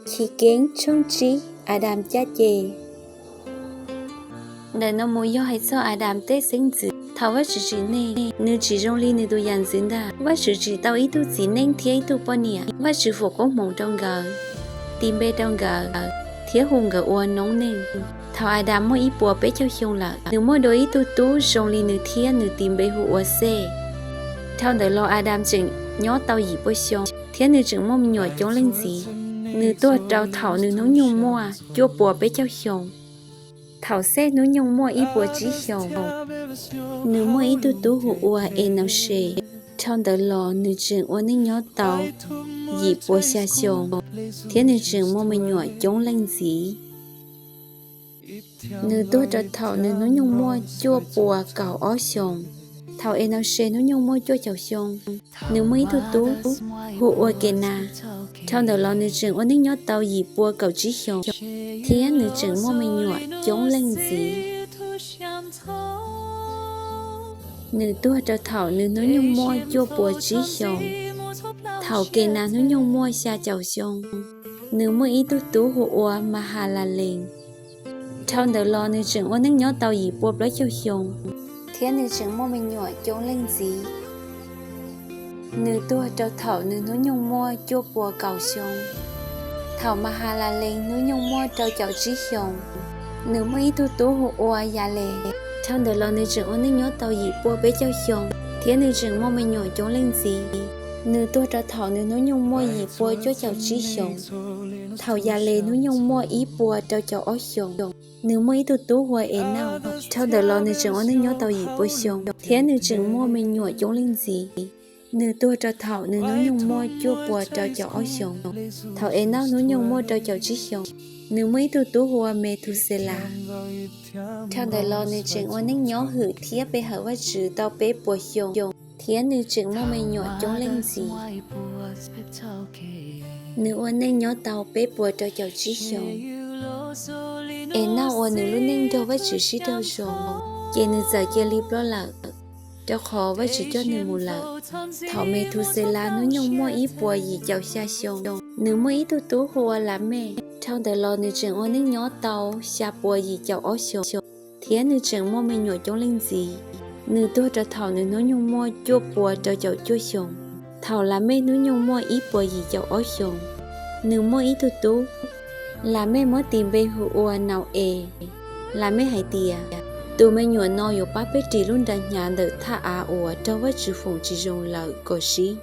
Chiv Keeb tshooj tsib, Adas caj ces. Ntawm no mus yog hais txog Adas tej xeeb ntxwv. Thaum Vajtswv tsim neeg, nws tsis zoo li nws tus yam ntxwv ntag. Vajtswv tsim tau ib tug txiv neej thiab ib tug poj niam. Vajtswv foom koob hmoov rau nkawd, tis npe rau nkawd, thiab hu nkawd ua noob neej. Thaum Adas muaj ib puas peb caug xyoo lawm, nws muaj dua ib tug tub zoo li nws thiab nws tis npe hu ua Xej. Dhau ntawd los Adas tseem nyob tau yim pua xyoo, thiab nws tseem muaj me nyuam coob leej ntxiv. Nws tuag rau thaum nws hnub nyoog muaj cuaj puas peb caug xyoo. Thaum Xej hnub nyoog muaj ib puas tsib xyoos, nws muaj ib tug tub hu ua Enauses. Dhau ntawd los nws tseem ua neej nyob tau yim puas xya xyoo, thiab nws tseem muaj me nyuam coob leej ntxiv. Nws tuag rau thaum nws hnub nyoog muaj cuaj puas kaum ob xyoos. Thaum Enauses hnub nyoog muaj cuaj caum xyoo, nws muaj ib tug tub hu ua Kenas. Dhau ntawd los nws tseem ua neej nyob tau yim pua kaum tsib xyoos, thiab nws tseem muaj me nyuam coob leej ntxiv. Nws tuag rau thaum nws hnub nyoog muaj cuaj puas tsib xyoos. Thaum Kenas hnub nyoog muaj xya caum xyoo, nws muaj ib tug tub hu ua Mahalalees. Dhau ntawd los nws tseem ua neej nyob tau yim pua plaub caug xyoo, thiab nws tseem muaj me nyuam coob leej ntxiv. Nws tuag rau thaum nws hnub nyoog muaj cuaj puas kaum xyoo. Thaum Mahalalees hnub nyoog muaj rau caum tsib xyoos, nws muaj ib tug tub hu ua Yales. Dhau ntawd los nws tseem ua neej nyob tau yim pua peb caug xyoo, thiab nws tseem muaj me nyuam coob leej ntxiv. Nws tuag rau thaum nws hnub nyoog muaj yim pua cuaj caum tsib xyoos. Thaum Yales hnub nyoog muaj ib puas rau caum ob xyoos, nws muaj ib tug tub hu ua Enauj. Dhau ntawd los nws tseem ua neej nyob tau yim pua xyoo, thiab nws tseem muaj me nyuam coob leej ntxiv. Nws tuag rau thaum nws hnub nyoog muaj cuaj puas rau caum ob xyoos. Thaum Enauj hnub nyoog muaj rau caum tsib xyoos, nws muaj ib tug tub hu ua Methuselas. Dhau ntawd los nws tseem ua neej nyob hwm thiab pe hawm Vajtswv tau peb puas xyoo, thiab nws tseem muaj me nyuam coob leej ntxiv. Nws ua neej nyob tau peb puas rau caum tsib xyoos. Enauj ua nws lub neej nrog Vajtswv sib raug zoo, ces nws txawm cia li ploj lawm, rau qhov Vajtswv coj nws mus lawm. Thaum Methuselas hnub nyoog muaj ib puas yim caum xya xyoo, nws muaj ib tug tub hu ua Lamej. Dhau ntawd los nws tseem ua neej nyob tau xya puas yim caum ob xyoos, thiab nws tseem muaj me nyuam coob leej ntxiv. Nws tuag rau thaum nws hnub nyoog muaj cuaj puas rau caum cuaj xyoos. Thaum Lamej hnub nyoog muaj ib puas yim caum ob xyoos, nws muaj ib tug tub. Lamej muab tis npe hu ua Nau-es. Lamej hais tias, tus me nyuam no yuav pab peb ris lub nra hnyav ntawm thaj av uas raug Vajtswv foom tsis zoo lawm kom sib.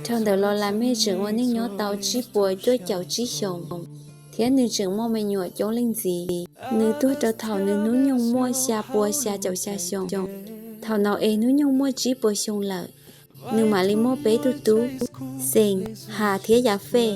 Dhau ntawd los Lamej tseem ua neej nyob tau tsib puas cuaj caum tsib xyoos, thiab nws tseem muaj me nyuam coob leej ntxiv. Nws tuag rau thaum nws hnub nyoog muaj xya puas xya caum xya xyoo. Thaum Nau-es hnub nyoog muaj tsib puas xyoo lawm, nws mam li muaj peb tug tub, Xees, Has thiab Yafej.